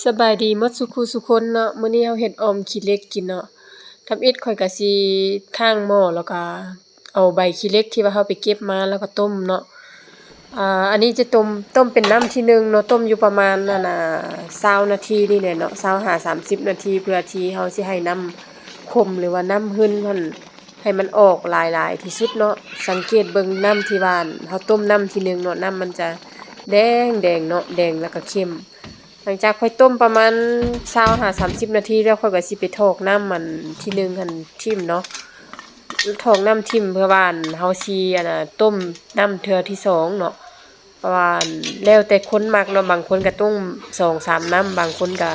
ສະບາຍດີໝົດສູ່ຄູ່ສູ່ຄົນເນາະ, ມື້ນີ້ເຮົາເຮັດອ່ອມຂີ້ເຫຼັກກິນເນາະ. ທຳອິດຂ້ອຍກະຊິຄ້າງໝໍ້ ແລ້ວກະເອົາໃບຂີ້ເຫຼັກທີ່ວ່າເຮົາໄປເກັບມາ ແລ້ວກະຕົ້ມເນາະ. ອາ ອັນນີ້ຈະຕົ້ມ ຕົ້ມເປັນນ້ຳທີໜຶ່ງເນາະ, ຕົ້ມຢູ່ປະມານ ອັນນ່າ ຊາວນາທີນີ້ແຫຼະເນາະ, ຊາວຫາສາມສິບນາທີ ເພື່ອທີ່ເຮົາຊິໃຫ້ນ້ຳຂົມ ຫຼືວ່ານ້ຳຫຶ່ນຫັ້ນ ໃຫ້ມັນອອກຫຼາຍໆທີ່ສຸດເນາະ. ສັງເກດເບິ່ງນ້ຳທີ່ວ່າເຮົາຕົ້ມນ້ຳທີໜຶ່ງເນາະ, ນ້ຳມັນຈະແດງໆເນາະ, ແດງແລ້ວກະເຂັ້ມ. ຫຼັງຈາກຂ້ອຍຕົ້ມປະມານຊາວຫາສາມສິບນາທີແລ້ວ, ຂ້ອຍກະຊິໄປຖອກນ້ຳອັນທີໜຶ່ງຫັ້ນຖິ້ມເນາະ, ຖອກນ້ຳຖິ້ມເພື່ອວ່າເຮົາຊິ ອັນນ່າ ຕົ້ມນ້ຳເທື່ອທີສອງເນາະ. ເພາະວ່າແລ້ວແຕ່ຄົນມັກເນາະ, ບາງຄົນກະຕົ້ມສອງສາມນ້ຳ, ບາງຄົນກະ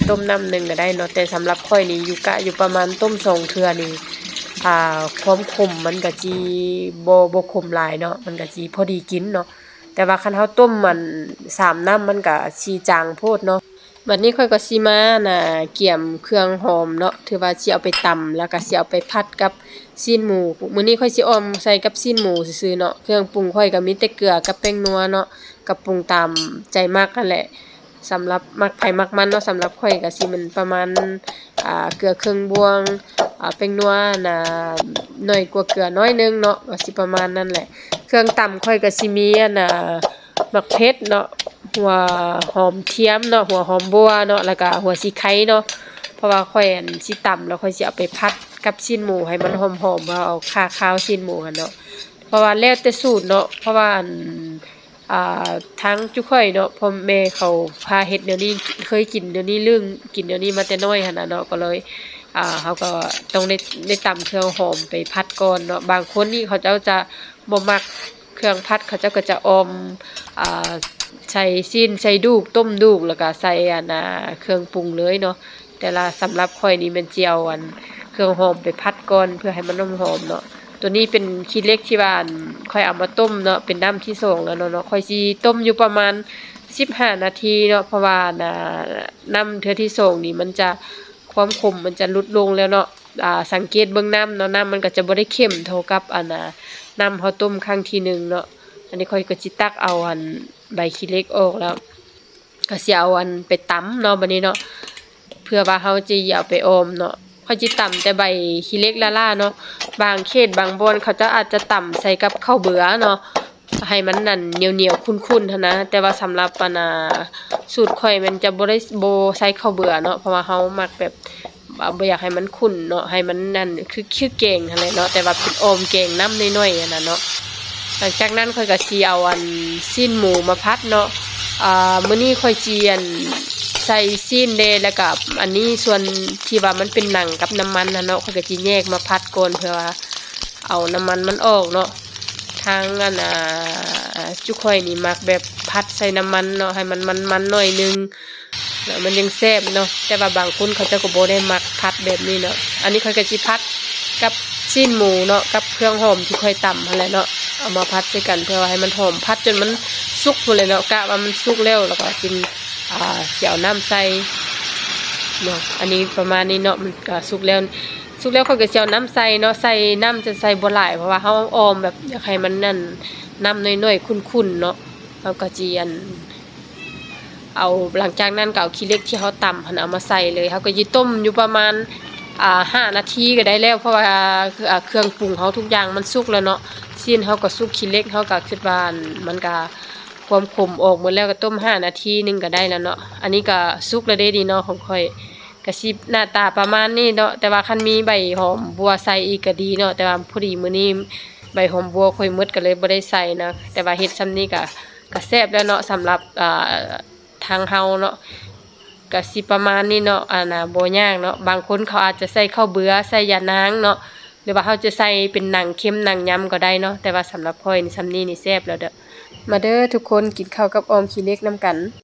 ຕົ້ມນ້ຳໜຶ່ງກະໄດ້ເນາະ. ແຕ່ສຳລັບຂ້ອຍນີ້ຢູ່ ກະຢູ່ປະມານຕົ້ມສອງເທື່ອນີ້ ອາ ຄວາມຂົມມັນກະຊິບໍ່ ບໍ່ຂົມຫຼາຍເນາະ, ມັນກະຊິພໍດີກິນເນາະ. ແຕ່ວ່າຄັນເຮົາຕົ້ມອັນສາມນ້ຳ ມັນກະຊິຈາງໂພດເນາະ. ບັດນີ້ຂ້ອຍກໍຊິມາ ອັນນ່າ ກຽມເຄື່ອງຫອມເນາະ, ຖືວ່າຊິເອົາໄປຕຳ ແລ້ວກໍຊິເອົາໄປຜັດກັບຊີ້ນໝູ. ມື້ນີ້ຂ້ອຍຊິອ່ອມໃສ່ກັບຊີ້ນໝູຊື່ໆເນາະ. ເຄື່ອງປຸງຂ້ອຍກໍມີແຕ່ເກືອກັບແປ້ງນົວເນາະ, ກໍປຸງຕາມໃຈມັກຫັ້ນແຫຼະ. ສຳລັບມັກໃຜມັກມັນເນາະ, ສຳລັບຂ້ອຍກໍຊິແມ່ນປະມານ ອ່າ ເກືອເຄິ່ງບ່ວງ, ອ່າ ແປ້ງນົວ ອັນນ່າ ໜ້ອຍກວ່າເກືອໜ້ອຍໜຶ່ງເນາະ, ກໍຊິປະມານນັ້ນແຫຼະ. ເຄື່ອງຕຳຂ້ອຍກໍຊິມີ ອັນນ່າ ໝາກເຜັດເນາະ, ຫົວຫອມທຽມເນາະ, ຫົວຫອມບົ່ວເນາະ, ແລ້ວກະຫົວສີໄຄເນາະ. ເພາະວ່າຂ້ອຍ ອັນ ຊິຕຳແລ້ວຂ້ອຍຊິເອົາໄປຜັດກັບຊີ້ນໝູໃຫ້ມັນຫອມໆ, ເພື່ອເອົາຄາຄາວຊີ້ນໝູຫັ້ນເນາະ. ເພາະວ່າແລ້ວແຕ່ສູດເນາະ, ເພາະວ່າ ອັນ ອ່າ ທາງຈຸຂ້ອຍເນາະ, ພໍ່ແມ່ເຂົາພາເຮັດແນວນີ້, ເຄີຍກິນແນວນີ້, ເລີ່ມກິນແນວນີ້ມາແຕ່ນ້ອຍຫັ້ນນະເນາະ, ກໍເລີຍ ອ່າ ເຮົາກໍຕ້ອງໄດ້ ໄດ້ຕຳເຄື່ອງຫອມໄປຜັດກ່ອນເນາະ. ບາງຄົນນີ້ເຂົາເຈົ້າຈະບໍ່ມັກເຄື່ອງຜັດ, ເຂົາເຈົ້າກໍຈະອ່ອມ ອ່າ ໃສ່ຊີ້ນ ໃສ່ດູກ ຕົ້ມດູກ ແລ້ວກໍໃສ່ ອັນນ່າ ເຄື່ອງປຸງເລີຍເນາະ. ແຕ່ລະ ສຳລັບຂ້ອຍນີ້ແມ່ນຊິເອົາ ອັນ ເຄື່ອງຫອມໄປຜັດກ່ອນ ເພື່ອໃຫ້ມັນຫອມໆເນາະ. ໂຕນີ້ເປັນຂີ້ເຫຼັກທີ່ວ່າ ອັນ ຂ້ອຍເອົາມາຕົ້ມເນາະ, ເປັນນ້ຳທີສອງແລ້ວເນາະ. ຂ້ອຍຊິຕົ້ມຢູ່ປະມານສິບຫ້ານາທີເນາະ, ເພາະວ່າ ອັນນ່າ ນ້ຳເທື່ອທີສອງນີ້ມັນຈະ ຄວາມຂົມມັນຈະຫຼຸດລົງແລ້ວເນາະ. ອ່າ ສັງເກດເບິ່ງນ້ຳເນາະ, ນ້ຳມັນກໍຈະບໍ່ໄດ້ເຂັ້ມເທົ່າກັບ ອັນນ່າ ນ້ຳເຮົາຕົ້ມຄັ້ງທີໜຶ່ງເນາະ. ອັນນີ້ຂ້ອຍກໍຊິຕັກເອົາ ອັນ ໃບຂີ້ເຫຼັກອອກແລ້ວ ກໍຊິເອົາ ອັນ ໄປຕຳເນາະ ບັດນີ້ເນາະ, ເພື່ອວ່າເຮົາຈະເອົາໄປອ່ອມເນາະ. ຂ້ອຍຊິຕຳແຕ່ໃບຂີ້ເຫຼັກລ້າໆເນາະ. ບາງເຂດບາງບ່ອນເຂົາເຈົ້າອາດຈະຕຳໃສ່ກັບເຂົ້າເບືອເນາະ ໃຫ້ມັນ ອັນ ໜຽວໆຂຸ້ນໆຫັ້ນນະ. ແຕ່ວ່າສຳລັບ ອັນນ່າ ສູດຂ້ອຍແມ່ນຈະບໍ່ໄດ້ ບໍ່ໃສ່ເຂົ້າເບືອເນາະ, ເພາະວ່າເຮົາມັກແບບ ບໍ່ຢາກໃຫ້ມັນຂຸ້ນເນາະ, ໃຫ້ມັນ ອັນ ຄື ຄືແກງຫັ້ນແຫຼະເນາະ, ແຕ່ວ່າເປັນອ່ອມແກງນ້ຳໜ້ອຍໆຫັ້ນນະເນາະ. ຫຼັງຈາກນັ້ນຂ້ອຍກໍຊິເອົາ ອັນ ຊີ້ນໝູມາຜັດເນາະ. ອ່າ ມື້ນີ້ຂ້ອຍຊິ ອັນ ໃສ່ຊີ້ນເດ້, ແລ້ວກໍອັນນີ້ສ່ວນທີ່ວ່າມັນເປັນໜັງກັບນ້ຳມັນຫັ້ນເນາະ, ຂ້ອຍກໍຊິແຍກມາຜັດກ່ອນ ເພື່ອວ່າເອົານ້ຳມັນມັນອອກເນາະ. ທາງ ອັນ ອ່າ ຈຸຂ້ອຍນີ້ມັກແບບຜັດໃສ່ນ້ຳມັນເນາະ, ໃຫ້ມັນມັນໆໜ້ອຍໜຶ່ງ ແລ້ວມັນຍັງແຊບເນາະ. ແຕ່ວ່າບາງຄົນເຂົາເຈົ້າກໍບໍ່ໄດ້ມັກຜັດແບບນີ້ເນາະ. ອັນນີ້ຂ້ອຍກໍຊິຜັດກັບຊີ້ນໝູເນາະ, ກັບເຄື່ອງຫອມທີ່ຂ້ອຍຕຳຫັ້ນແຫຼະເນາະ, ເອົາມາຜັດໃສ່ກັນເພື່ອວ່າໃຫ້ມັນຫອມ, ຜັດຈົນມັນສຸກພຸ້ນແຫຼະເນາະ. ກະວ່າມັນສຸກແລ້ວ ແລ້ວກໍຈຶ່ງ ອ່າ ຊິເອົານ້ຳໃສ່ເນາະ. ອັນນີ້ປະມານນີ້ເນາະ, ມັນກໍສຸກແລ້ວ, ສຸກແລ້ວຂ້ອຍກໍຊິເອົານ້ຳໃສ່ເນາະ. ໃສ່ນ້ຳຈະໃສ່ບໍ່ຫຼາຍ ເພາະວ່າເຮົາອ່ອມແບບຢາກໃຫ້ມັນ ອັນ ນ້ຳໜ້ອຍໆຂຸ້ນໆເນາະ. ເຮົາກໍຊິ ອັນ ເອົາ ຫຼັງຈາກນັ້ນກໍເອົາຂີ້ເຫຼັກທີ່ເຮົາຕຳຫັ້ນເອົາມາໃສ່ເລີຍ. ເຮົາກໍຊິຕົ້ມຢູ່ປະມານ ອ່າ ຫ້ານາທີກໍໄດ້ແລ້ວ, ເພາະວ່າ ອ່າ ເຄື່ອງປຸງເຮົາທຸກຢ່າງມັນສຸກແລ້ວເນາະ. ຊີ້ນເຮົາກໍສຸກ, ຂີ້ເຫຼັກເຮົາກໍຄິດວ່າ ອັນ ມັນກໍຄວາມຂົມອອກໝົດແລ້ວ, ກໍຕົ້ມຫ້ານາທີໜຶ່ງກໍໄດ້ແລ້ວເນາະ. ອັນນີ້ກໍສຸກແລ້ວເດ້ນີ້ເນາະ ຂອງຂ້ອຍ. ກະຊິໜ້າຕາປະມານນີ້ເນາະ, ແຕ່ວ່າຄັນມີໃບຫອມບົ່ວໃສ່ອີກກະດີເນາະ, ແຕ່ວ່າພໍດີມື້ນີ້ໃບຫອມບົ່ວຂ້ອຍໝົດ ກະເລີຍບໍ່ໄດ້ໃສ່ນະ. ແຕ່ວ່າເຮັດຊ່ຳນີ້ກະ ກະແຊບແລ້ວເນາະ ສຳລັບ ອ່າ ທາງເຮົາເນາະ. ກະຊິປະມານນີ້ເນາະ, ອັນນ່າ ບໍ່ຍາກເນາະ. ບາງຄົນເຂົາອາດຈະໃສ່ເຂົ້າເບືອ ໃສ່ຢານາງເນາະ, ຫຼືວ່າເຮົາຈະໃສ່ເປັນໜັງເຄັມໜັງຍຳກໍໄດ້ເນາະ, ແຕ່ວ່າສຳລັບຂ້ອຍນີ້ ຊ່ຳນີ້ນີ້ແຊບແລ້ວເດີ້. ມາເດີ້ທຸກຄົນ ກິນເຂົ້າກັບອ່ອມຂີ້ເຫຼັກນຳກັນ.